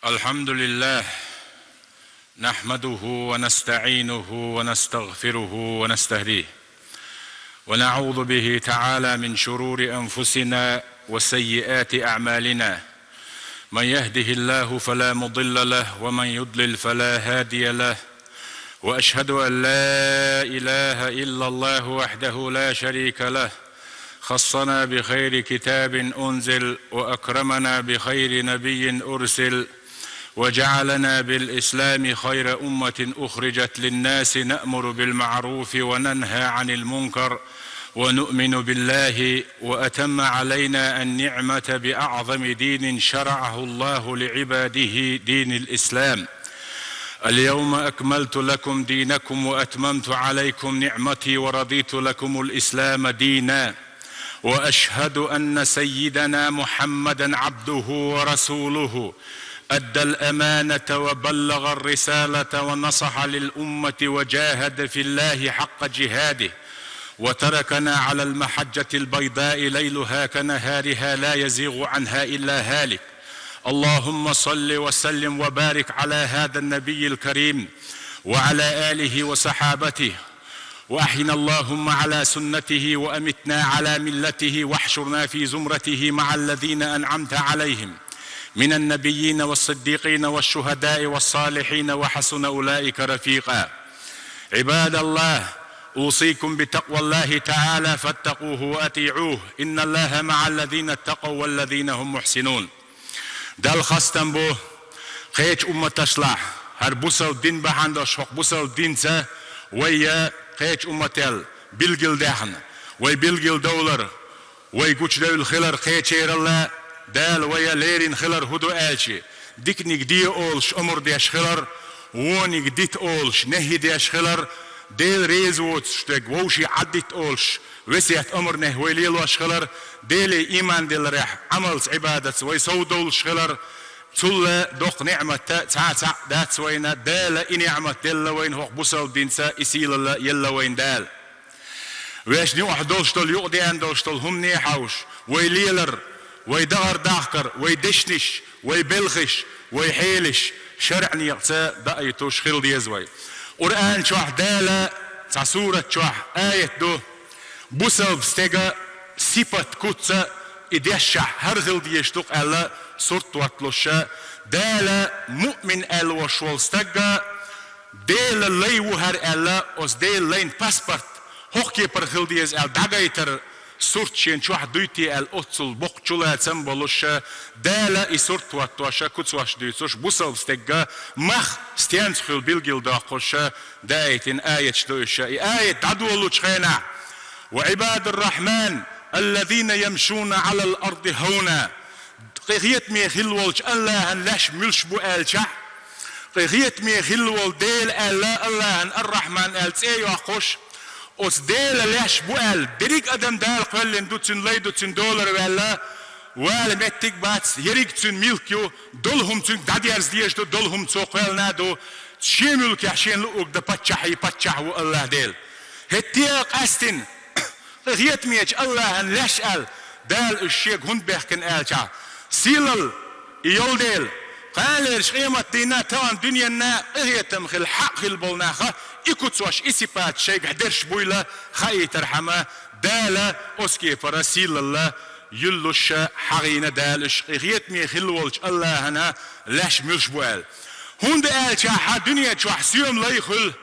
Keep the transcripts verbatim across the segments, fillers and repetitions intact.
الحمد لله، نحمده ونستعينه ونستغفره ونستهديه، ونعوذ به تعالى من شرور أنفسنا وسيئات أعمالنا. من يهده الله فلا مضل له، ومن يضلل فلا هادي له، وأشهد أن لا إله إلا الله وحده لا شريك له، خصنا بخير كتاب أنزل، وأكرمنا بخير نبي أرسل، وجعلنا بالإسلام خير أمة أخرجت للناس، نأمر بالمعروف وننهى عن المنكر، ونؤمن بالله، وأتم علينا النعمة بأعظم دين شرعه الله لعباده، دين الإسلام. اليوم أكملت لكم دينكم وأتممت عليكم نعمتي ورضيت لكم الإسلام دينا. وأشهد أن سيدنا محمدا عبده ورسوله، أدى الأمانة وبلغ الرسالة ونصح للأمة وجاهد في الله حق جهاده، وتركنا على المحجة البيضاء ليلها كنهارها لا يزيغ عنها إلا هالك. اللهم صل وسلم وبارك على هذا النبي الكريم وعلى آله وصحابته، وأحينا اللهم على سنته وأمتنا على ملته واحشرنا في زمرته مع الذين أنعمت عليهم من النبيين والصديقين والشهداء والصالحين وحسن أولئك رفيقا. عباد الله، أوصيكم بتقوى الله تعالى فاتقوه وأطيعوه، إن الله مع الذين اتقوا والذين هم محسنون. Далла хастам бу кхечу умматашлахь, хӀара бусалба дин бахьана долуш хӀокху бусалба динца вай я кхечу уммател билггал даьхна, вай билггал довлар, вай гучудевлла хилар кхечералла, Дала вай лерина хилар хӀун ду аьлча, диканиг де олуш омра деш хилар, вониг дита олуш нехӀи деш хилар, Дела реза воцуш дерг вовшийн Ӏаддита олуш весет омра нехӀ вай лелош хилар, Деле ийман делларехь Ӏамалца, Ӏибадатца вай совдовлуш хилар, цул доккха неӀмат цхьа а цхьаъ дац вайна, Дала и неӀмат делла вайна хӀокху бусалба динца, и сийлалла елла вайна Дала. Вешан юкъахь долуш долу, юкъадеана долуш долу хӀумане а хьовсуш, вай лелар, вай дахар дахкар, вай дешнаш, вай белхаш, вай хьелаш шарӀан некъаца даийтуш хила деза вай. Къуръан чохь Дала цхьа сурат чохь аят ду, бусалба стеган сипат куц и дешшехь хӀара хила дезаш ду-кх аьлла, сурт дотталуш, Дала муъмин аьлла волуш волу стаг Делан лай ву хӀара аьлла, оцу Делан лайн паспорт хӀокху кепара хила деза аьлла дӀагайтар сурт шена чохь дуй те аьлла, оццул боккха чулацам а болуш, Дала и сурт хӀоттош, куцош дуьйцуш, бусалба стеган мах стенца хуьлу билггал доккхуш, даийтина аяташ ду уьш. И аят дӀадолучу хенахь: «وعباد الرحمن الذين يمشون على الأرض هونا». Къинхетаме хилла волчу АллахӀан леш муьлш бу аьлчахь, къинхетаме хилла волу Дела аьлла, АллахӀан Ар-Рахьман аьлла цӀе а йоккхуш, оцу Делан леш бу аьлла, дерриг адам Дала кхоьллина ду, цуьнан лай ду, цуьнан долара ваьлла, вала меттиг а бац, ерриг цуьнан милк ю, долу хӀума цуьнга дӀадерза дезаш ду, долу хӀума цо кхоьллина а ду, шен муьлкехь шена луъург дан паччахьийн паччахь ву АллахӀ Дела. ХӀетте а къаьстина, къинхетамечу АллахӀан леш аьлла, Дала уьш шега хӀунда бехкина аьлчахь, сийлалла и йолу Дела, кханалерчу къематдийнна а, тахана дуьненна а къинхетам хилла, хьакъ хилла болу нах и куцош, и сипаташ шайгахь дерш буйла хаийтархьама, Дала оцу кепара сийлалла юьллуш хьахийна Дала уьш, къинхетаме хилла волчу АллахӀан леш муьлш бу аьлла. ХӀунда аьлчахьа дуьне чохь соьман лай хуьлу,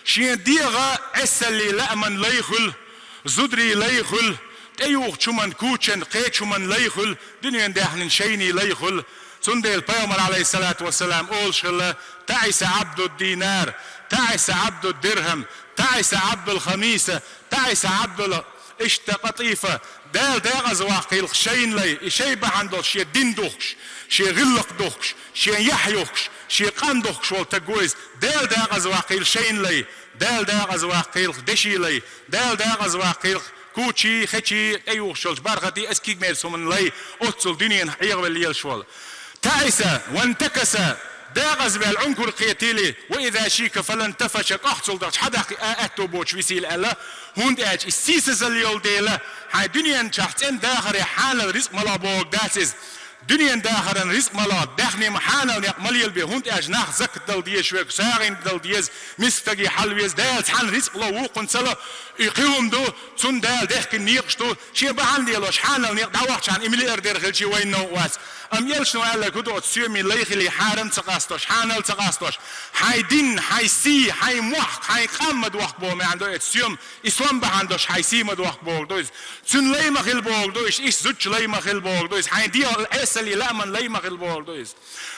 шен дегӀан Ӏесаллин лааман лай хуьлу, зударийн лай хуьлу, тӀеюхучу хӀуман кучан, кхечу хӀуман лай хуьлу, дуьненан даьхнин шайнийн лай хуьлу. Цундела Пайхамар, Ӏалайхиссалату вассалам, олуш хилла: «تعس عبد الدينار، تعس عبد الدرهم، تعس عبد الخميسة، تعس عبد ال-», иштта къатӀифа, Дала декъаза ваккхийла шайна лай, и шай бахьана долуш шен дин духкуш, шен гӀиллакх духкуш, шен яхь юхкуш, шен къам духкуш волу стаг ву иза. Дала декъаза ваккхийла шайна лай, Дала декъаза ваккхийла дешийн лай, Дала декъаза ваккхийла кучий, хечий, тӀеюхуш йолчу бархатий, аса кегийчу хӀуманна лай, оццул дуьненах Ӏехавелла лелаш волу. تعس وانتكس, декъаза ваьлла, Ӏункур кхетийла, وإذا شيك فلا انتفش, кӀохцал дахча хьадаккха а аьтто боцуш висийла аьлла, хӀунда аьлча иза сийсазалла йолу дела, хьайн дуьнен чохь цӀена дахарехь хьанал ризкъ малхбохург дац иза. Дуьнен дахаран ризкъ ма ло, даьхни ма, хьанал некъ ма лелабе, хӀунда аьлча нах закат дала дезаш верг, сагӀийна дала деза, мискача стаге хьал веза, Дала цхьанна ризкъ ло, вукхунна ца ло, и кхин хӀума ду, цунна Дала дехкина некъаш ду, шен бахьана лелош, хьанал некъ дӀавахча хьан и миллиардер хилча вайна новкъа вац. Амма элчано аьлларг хӀун ду, оцу соьмий лай хилий хьарам ца къастош, хьанал ца къастош, хьайн дин, хьайн сий, хьайн мохк, хьайн къам ма дохка боху маьӀна ду оцу соьма, и сом бахьана долуш хьайн сий ма дохка бохург ду иза. Цуьнан лай ма хила бохург ду иза, иштта зудчун лай ма хила бохург ду иза, хьайн дегӀан Ӏесаллин лааман лай ма хила бохург ду иза.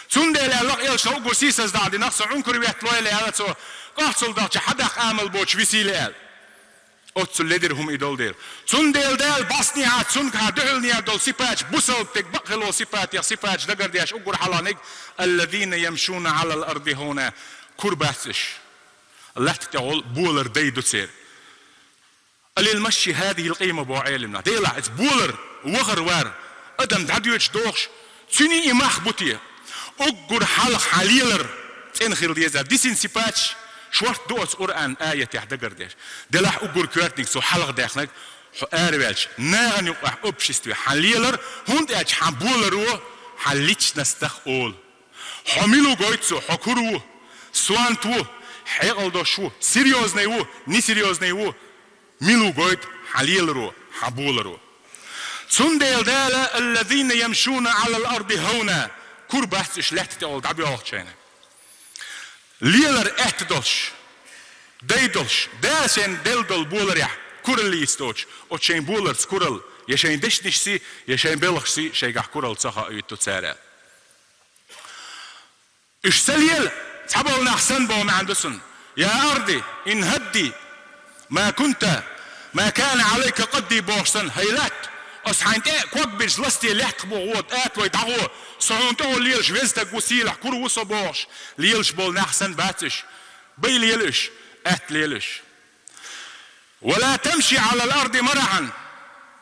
Цундела аьлла-кх элчано, уггар сийсаздахьа динарг со Ӏункар ветталойла аьлла цо, къахьцул дахча хьадаккха амал боцуш висийла аьлла. Оццул ледара хӀума и долу дела. Цундела Дала бӀаьстенехьа цуьнгахьа дуьхьалнера долу сипаташ, бусалба стеган бакъ хилла сипатех сипаташ дагардеш уггар хьалханиг, «Аллазина ямшуна Ӏалал арди хӀавна», кура бац уьш. Латта тӀехула болар дай ду церан. «Алил машши хӀазихил къийма», боху Ӏеламнаха. Делахь, иза болар, вахар вар, адам дӀадоьдуш дохуш, цуьнан и мах бу те? Уггар хьалха хьан лелар цӀена хила деза. Дисина сипаташ шортта ду оцу Къуръан аятехь дагардеш. Делахь уггар коьртаниг цо хьалха даьхнарг, хьо араваьлча, нахана юкъахь обществе хьан лелар, хӀунда аьлча хьан боларо хьан личностах олу. Хьо мила ву гойту цо, хьо кура ву, сонта ву, хьекъал долуш ву, серьёзный ву, несерьёзный ву. Мила ву гойту хьан леларо, хьан боларо. Цундела Дала, «Аллазина ямшуна Ӏалал арди хӀавна», кура бац уьш лаьтта тӀехула дӀабоьлхучу хенахь. Лелар аьтта долуш, дай долуш, Дала шайна делла долу боларехь кураллица доцуш, оцу шайн боларца куралла, я шайн дешнашций, я шайн белхашций шайгахь куралла ца хоуьйту цара. Уьш ца лела, цхьаболу нах санна боху маьӀна ду цуьнан. «Я арди, инхӀадди, ма кунта, ма кана Ӏалайка къадди», бохуш санна, хӀай латта, аса хьайна тӀе а ког бирза ласте лаьттах бу гӀо, атлой дӀагӀо, со хьуна тӀехула лелаш веза стаг ву, сийлахь кура ву со бохуш, лелаш болу нах санна бац уьш. Бай лела уьш, атта лела уьш. «Ва ла тамши Ӏалал арди марахьан»,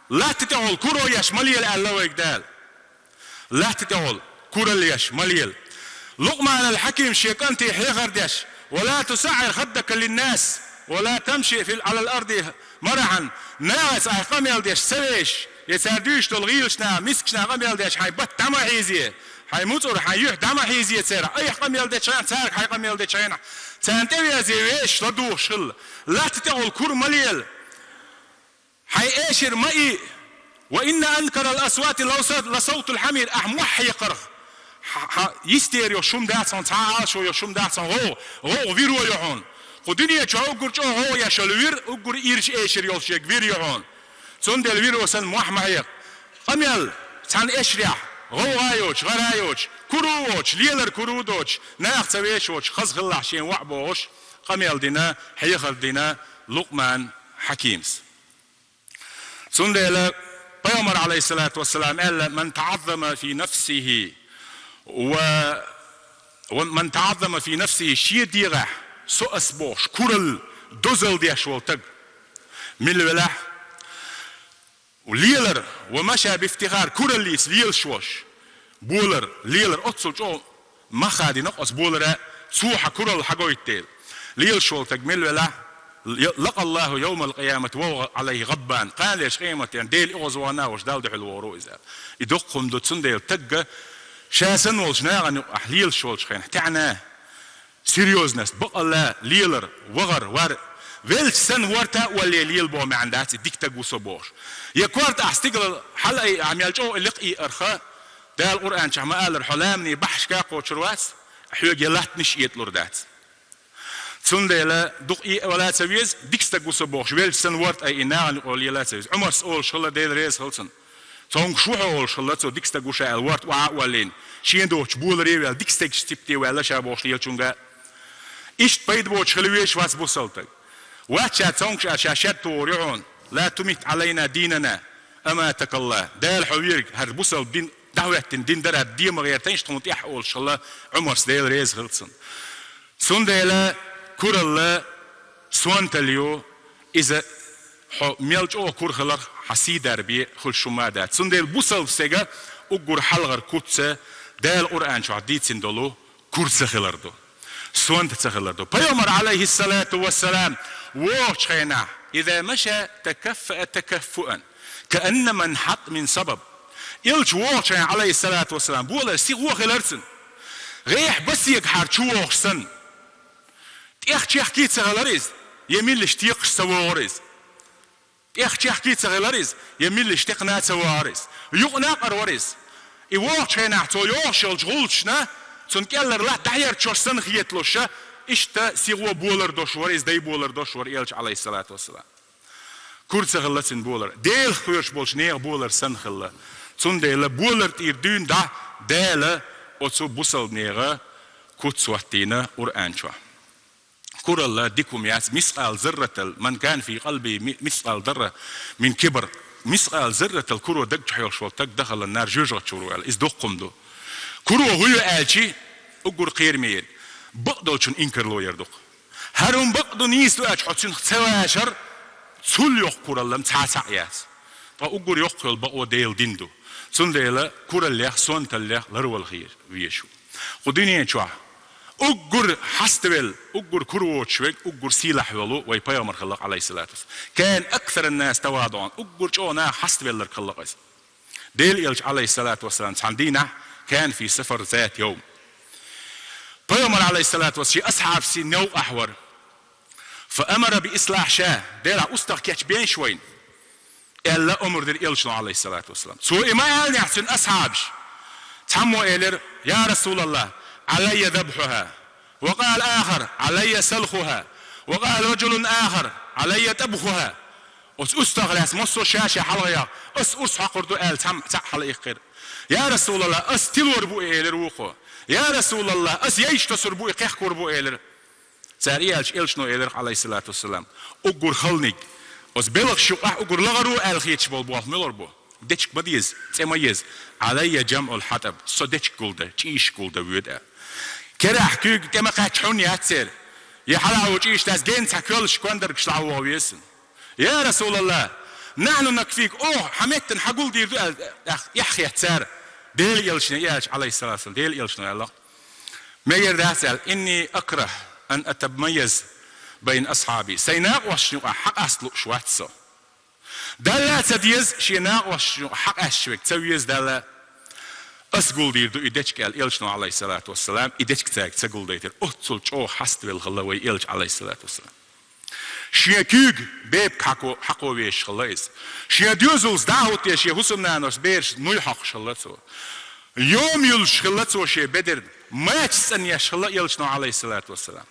латта тӀехула куро еш ма лела аьлла вайга Дала. Латта тӀехула куралла еш ма лела. Лукъманал Хьаким шен кӀанте хьехар деш: «Ва ла тусаӀӀир хаддака линнас, ва ла тамши фил Ӏалал арди марахьан», нахаца айхьа къамел деш ца вешаш, я цара дуьйцуш долу гӀийлачу наха, мискачу наха къамел деш хьайн бат дӀа ма хьийзе, хьайн муцӀур, хьайн юьхь дӀа ма хьийзе церан, айхьа къамел дечу хенахь, цаьрга къамел дечу хенахь, царна тӀевезе вешаш ладугӀуш хила. Латта тӀехула кура ма лела. Хьайн эшар ма и. «Ва инна анкарал асвати ласавтул хьамир», ахь мохь хьекхарх, хьан йистера йолуш хӀума дац хьуна, цхьа а Ӏалашо йолуш хӀума дац хьуна, гӀовгӀа, гӀовгӀа виро ю хьуна. Кху дуьне чохь уггар чӀогӀа гӀовгӀа еш йолу вир, уггар ирча эшар йолуш ерг вир ю хьуна. Цундела виро санна мохь ма хьекха. Къамел цхьана эшарехь, гӀовгӀа йоцуш, гӀара йоцуш, кура воцуш, лелар кура доцуш, наха ца вешочу, хаза хилалахь шен воӀ бохуш, къамел дина, хьехар дина Лукъман Хьакимас. Цундела Пайхамар, Ӏалайхиссалату вассалам, аьлла: «Ман таӀаззама фи нафсихи ва, ва ман таӀаззама фи нафсихи», шен дегӀахь со-ас бохуш, куралла, дозалла деш волу стаг мила велахь, лелар, «ва маша бифтихар», кураллица лелаш волуш, болар, лелар оццул чӀогӀа мах хадийна-кх оцу болара, цо хьан куралла хьагойту дела. Лелаш волу стаг мила велахь, «лакъаллаху йовмал къиямати ва хува Ӏалайхи гъадбан», кхана дерш къематдийнахь Дела оьгӀазвахана а волуш, Далла дуьхьал вогӀур ву иза. И доккха хӀума ду, цундела стагга ша санна волчу нахана юкъахь лелаш волчу хенахь, таьӀна, серьёзность, бакъалла лелар, вахар, вар, велча санна ворта а олле лела боху маьӀна дац и, дика стаг ву со бохуш. Я корта ахь стигала хьала айа, ахь мел чӀогӀа и лекъа йиарх, Дала Къуръан чохь ма аллара, хьо ламанийн баьхьашка кхочур вац, хьоьга я латтанаш а этӀалур дац. Цундела дукха и а вала а ца веза, дика стаг ву со бохуш, велча санна ворта айина, нахана юкъахь лела а ца веза. Ӏумарс олуш хилла, Дела реза хила цунна. Цомгуш ву хьо олуш хилла цо, дика стаг ву ша аьлла, ворта охьа а оллийна. Шен доцчу боларе ваьлла, дика стегаш ципте ваьлла ша бохуш лелачуьнга. Иштта пайда боцуш хила везаш вац бусалба стаг. Вац ша цомгуш а, ша шед тухур ю хьуна. «Ла тумит Ӏалайна динана, аматакалла». Дала хьо верг, хӀара бусалба дин, дӀахӀоьттина дин дара де ма гӀерта иштта хьуна тӀехь олуш хилла Ӏумарс, Дела реза хила цунна. Цундела куралла сонталла ю, иза хьо мел чӀогӀа кура хиларх хьан сий дарбе хуьлуш хӀума а дац. Цундела бусалба стеган уггар хьалхара куц Дала Къуръан чохь дийцина долу кура ца хилар ду, сонта ца хилар ду. Пайхамар, Ӏалайхиссалату вассалам, вогӀучу хенахь: «Иза маша такаффаа такаффуан, кааннама нхьатта мин сабаб». Элча вогӀучу хенахь, Ӏалайхиссалату вассалам, болар сиха хилар цуьнан. ГӀехь басегахьара чу вогӀуш санна. ТӀех чехкий ца хилар иза, я миллаш текхаш ца вогӀур иза. ТӀех чехкий ца хилар иза, я миллаш текхна ца вогӀур иза. Юкъа накъара вара иза. И вогӀучу хенахь цо йогӀуш йолчу гӀулчашна, цунна кӀеллара латта дӀахьерчош санна хеталуш, иштта сиха болар долуш вара иза, дай болар долуш вара Элча, Ӏалайхиссалату вассалам. Кура ца хилла цуьнан болар. Делах кхоьруш болчу нехан болар санна хилла. Цундела болар тӀера дуьйна дӀа Дала оцу бусалба нехан куц хӀоттийна Къуръан чохь. Куралла дика хӀума яц, мискъал зарратал, ман кана фи къалбихи ми-, мискъал дарра мин кибр. Мискъал зарратал куро даг чохь йолуш волу стаг дахалан нар жоьжахати чу ву аьлла. Иза доккха хӀума ду. Куро хӀун ю аьлчи, уггар кхераме ерг. Бакъдолчун инкарло яр ду-кх. ХӀара хӀума бакъ ду, нийса ду аьлча, хьо цуьнах ца вашар, цул йоккха куралла-м цхьа а схьа а яц. Ткъа уггар йоккха йолу бакъо Делан дин ду. Цундела кураллех, сонталлех ларвала хе-, везаш ву. Кху дуьнен чохь уггар хьаставелла, уггар кура воцуш верг, уггар сийлахь волу вай пайхамар хилла-кх, Ӏалайхиссалату вассалам. Кана аксаран-нас тавадуӀан, уггар чӀогӀа наха хьаставелларг хилла-кх иза. Делан Элча, Ӏалайхиссалату вассалам, цхьана дийнахь, кана фи сафар зата йовм. Пайхамар, Ӏалайхиссалату вассалам, шен асхьабашций новкъахь вара. Фа амара би ислахь ша, делахь устагӀа кечбеш вайна, аьлла, омра дира Элчано, Ӏалайхиссалату вассалам. Цо и ма аьллинехь, цуьнан асхьабаш, цхьаммо элира: «Я Расулаллах, Ӏалаййа забхьуха». Ва къала ахар: «Ӏалаййа салхуха». Ва къала раджулун ахар: «Ӏалаййа табхуха». Оцу устагӀах лаьцна массо а ша-ша хьалха яха, ас урс хьокхур ду аьлла, цхьамма цхьаъ хьала иккхира. «Я Расулаллах, ас тилор бу и», — элира вукхо. «Я Расулаллах, ас яйш тосур бу и, кхехкор бу», — элира. Цара и аьлча, Элчано элира, Ӏалайхиссалату вассалам: «Уггар халаниг, оцу белхаш юкъахь уггар лахара ву аьлла хеташ болу болх муьлхар бу? Дечиг ма деза, цӀе ма еза. Ӏалаййа джамъул хьатӀаб, со дечиг гулдан, чӀийш гулдан воьду», — аьлла. Керахь куьйга тӀе ма кхаьчча хьуна яц церан. Я хьалха ву чӀийш дац, генна цхьа коьллаш кондаргаш лахьа вогӀу веза. «Я Расулаллах, нахьну накфик, оха хьан меттана хьан гулдийр ду», — аьлла, тӀаккха эхь хетта цара. Делан Элчане и аьлча, Ӏалайхиссалату вассалам, Делан Элчано аьлла-кх: «Мегар дац», — аьлла, «инни акрахь ан атамайяз байна асхьаби». Сайн накъосташна юкъахь хьан къаста лууш вац со. Далла а ца деза, шен накъосташна юкъахь хьан къаьсташ верг ца веза Далла. Ас гулдийр ду и дечиг аьлла Элчано, Ӏалайхиссалату вассалам, и дечиг цаьрга ца гулдайтира. Оццул чӀогӀа хьаставелла хилла вай Элча, Ӏалайхиссалату вассалам. Шен куьйга бепиг хьако-, хьакхо везаш хилла иза. Шен доьзалца дӀахӀуттий шен хӀусамнанас бераш нуй хьокхуш хилла цо. Йома юьллуш хилла цо шен бедарна, мача цӀанъеш хилла Элчано, Ӏалайхиссалату вассалам.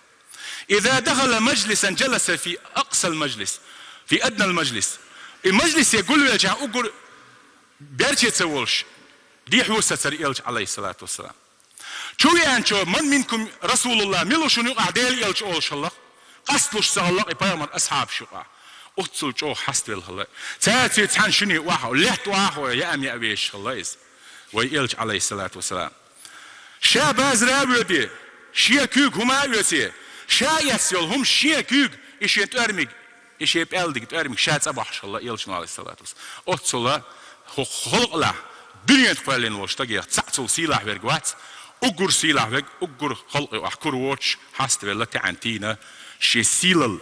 «Иза дахала мажлисан джаласа фи акъсал мажлис, фи аднал мажлис». И мажлисе гулвелчахь уггар берче ца волуш, дехьо сацара Элча, Ӏалайхиссалату вассалам. Чу веанчо: «Ман минкум Расулуллах, мила ву шуна юкъахь Делан Элча?» — олуш хилла-кх. Къасталуш ца хилла-кх и пайхамар асхьабаш юкъахь. Оццул чӀогӀа хьаставелла хилла. Цаьрца цхьана шине охьа, летта охьа яа-меа везаш хилла иза, вай Элча, Ӏалайхиссалату вассалам. Ша базара а воьдий, шен куьйга хӀума а оьций, ша эцна йолу хӀума шен куьйга, и шен тӀоьрмиг, и шен пӀелдиг тӀоьрмиг ша цӀа бохьуш хилла Элчано, Ӏалайхиссалату вассалам. Оццула хӀокху халкъалахь дуьненах кхоьллина волу стагех цхьаъ цул сийлахь верг вац, уггар сийлахь верг, уггар халкъе охьа кура воцуш, хьаставелла, таьӀна тийна, шен сийлалла,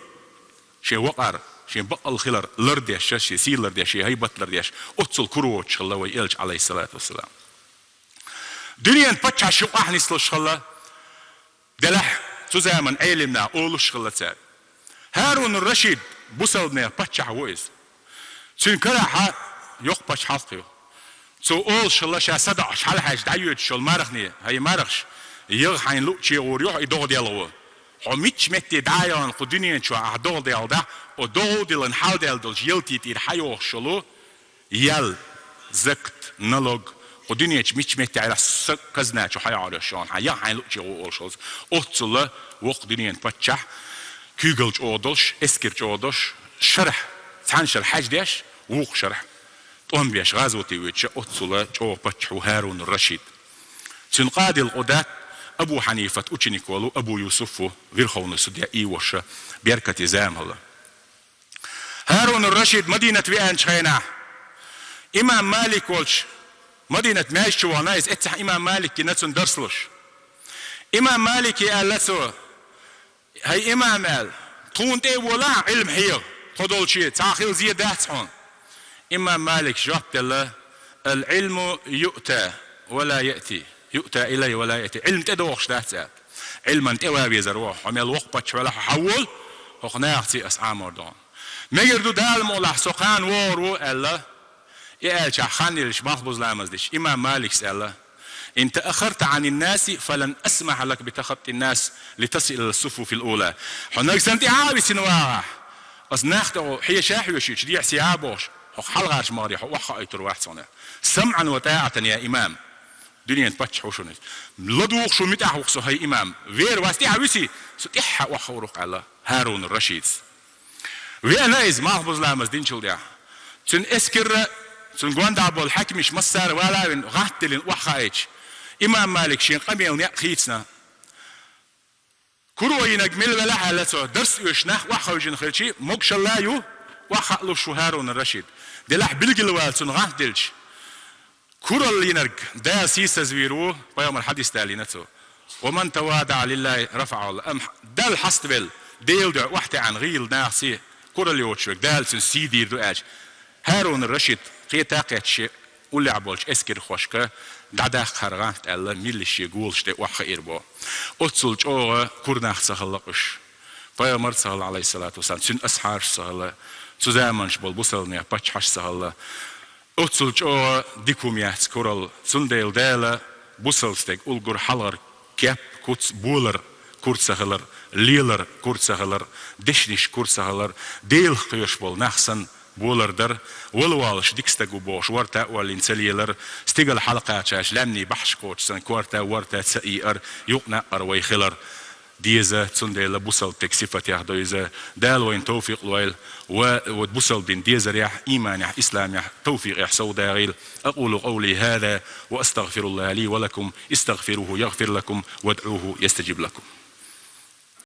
шен вакъар, шен бакъал хилар лардеш, шен сий лардеш, шен хӀайбат лардеш, оццул кура воцуш хилла вай Элча, Ӏалайхиссалату вассалам. Дуьненан паччахьаш юкъахь нислуш хилла, делахь цу заман Ӏелимнаха олуш хилла цара. ХӀарун ар-Рашид бусалбанех паччахь ву иза. Цуьнан карахь йоккха пачхьалкх ю. Цо олуш хилла ша садоӀуш хьалахьаьжча дӀайоьдуш йолу мархане: «ХӀай мархаш, яха хьайна луъучу гӀур ю хьо и догӀа делла гӀо. Хьо мичча метте дӀа а яхана кху дуьнен чохь ахь догӀа делла дӀа, о догӀа диллина хьалдаьлла долчу ялтин тӀера хьайохуш йолу ял, закат, налог, кху дуьнен чу мичча метте Ӏелахь са казна чу хьайогӀур йолуш йолу хьан яха хьайна луъучу гӀо», — олуш хилла. Оццула воккха дуьненан паччахь, куьйгалла чӀогӀа долуш, эскар чӀогӀа долуш, шарахь, цхьана шарахь хьаьж деш, вукху шарахь тӀом беш, гӀазоте воьдуш, оццула чӀогӀа паччахь ву ХӀарун ар-Рашид. Цуьнан къадил къудат Абу Хьанифат ученик волу Абу Юсуф ву, верховный судья, и ваша беркате зама хилла. ХӀарун ар-Рашид Мадинат веанчу хенахь, имам Малик волчу Мадинат маьждиг чу вахана иза, эццахь имам Малик гина цунна дарс луш. Имам Малике аьлла цо: «ХӀай имам, — аьлла, — тхуна тӀе а волахь Ӏилма хьеха, тхо долче цхьа хила зен дац хьуна». Имам Малика жоп делла: العلم يؤتى ولا يأتي، يؤتى إليه ولا يأتي. Ӏилма тӀедогӀуш дац, аьлла. Ӏилман тӀе ван везар ву. Хьо мел воккха паччахь велахь а, хьо хьавола, хӀокху нахаца ас Ӏамор ду хьуна. Мегар ду, Дала мукъалахь, со кхана вогӀур ву, аьлла. И аьлчахь хан йиллича, малхбуза ламаз дича, имам Малика аьлла: إن تأخرت عن الناس فلن أسمح لك بتخطي الناس لتصل إلى الصفوف الأولى. Хьо нагахь санна тӀаьхьа а висина вагӀахь, ас нах тӀе хьеша а хьоьшуьйтуш, дехьа-сехьа а бохуш, хьо хьалхарчу магӀаре хьо охьахаийтур вац хьуна. سمعا وطاعة يا إمام. Дуьненан паччахь ву шуна иза. ЛадугӀуш ву, муьтӀахь ву-кх со, хӀай имам. Вер вац, тӀаьхьа виси, со тӀаьхьа охьахуур ву-кх, аьлла ХӀарун ар-Рашида. Веана иза малхбуза ламаз динчул тӀаьхьа. Цуьнан эскарра, цуьнан гонаха болу хьаькамаш массара а вала а вина, гӀант диллина охьахаийча, имам Малика шен къамелан некъ хийцина. Куро йинарг мила велахь, аьлла цо, дарс оьшуш нах охьахевшина хилча, могушалла а ю, охьахаа луш ву ХӀарун ар-Рашид. Делахь билгалвала цунна гӀант диллича, куралла йинарг Дала сийсазвийр ву, пайхамаран хьадис далийна цо. ومن تواضع لله رفعه الله. Амма Далла хьаставелла, Делан дуьхьа охьатаьӀна гӀийла нахаца куралла йоцуш верг, Дала цуьнан сий дийр ду аьлча, ХӀарун ар-Рашид кхета а кхетта шен уллехь болчу эскархошка дӀадаккха хӀара гӀант аьлла, милла шен голаш тӀе охьахиира боху. Оццул чӀогӀа кура нах ца хилла-кх уьш. Пайхамар ца хилла, Ӏалайхиссалату вассалам, цуьнан асхьабаш ца хилла, цу заманахь болу бусалба нехан паччахьаш ца хилла. Оццул чӀогӀа дика хӀума яц куралла. Цундела Дала бусалба стеган уггар хьалхара кеп, куц болар кура ца хилар, лелар кура ца хилар, дешнаш кура ца хилар, Делах кхоьруш болу нах санна болар дар, вала волуш дика стаг ву бохуш, ворта а оллина ца лелар, стигала хьалакхача лаьмнийн бахьаш кхочуш санна, корта а, ворта а ца ийар, юкъ-накъара вай хилар деза, цундела бусалба стеган сифатех ду иза. Дала вайна тавфикъ лойла, ва, ва бусалба дин дезарехь, ийманехь, исламехь, тавфикъехь сов дагӀийла. أقول قولي هذا وأستغفر الله لي ولكم، استغفروه يغفر لكم وادعوه يستجب لكم.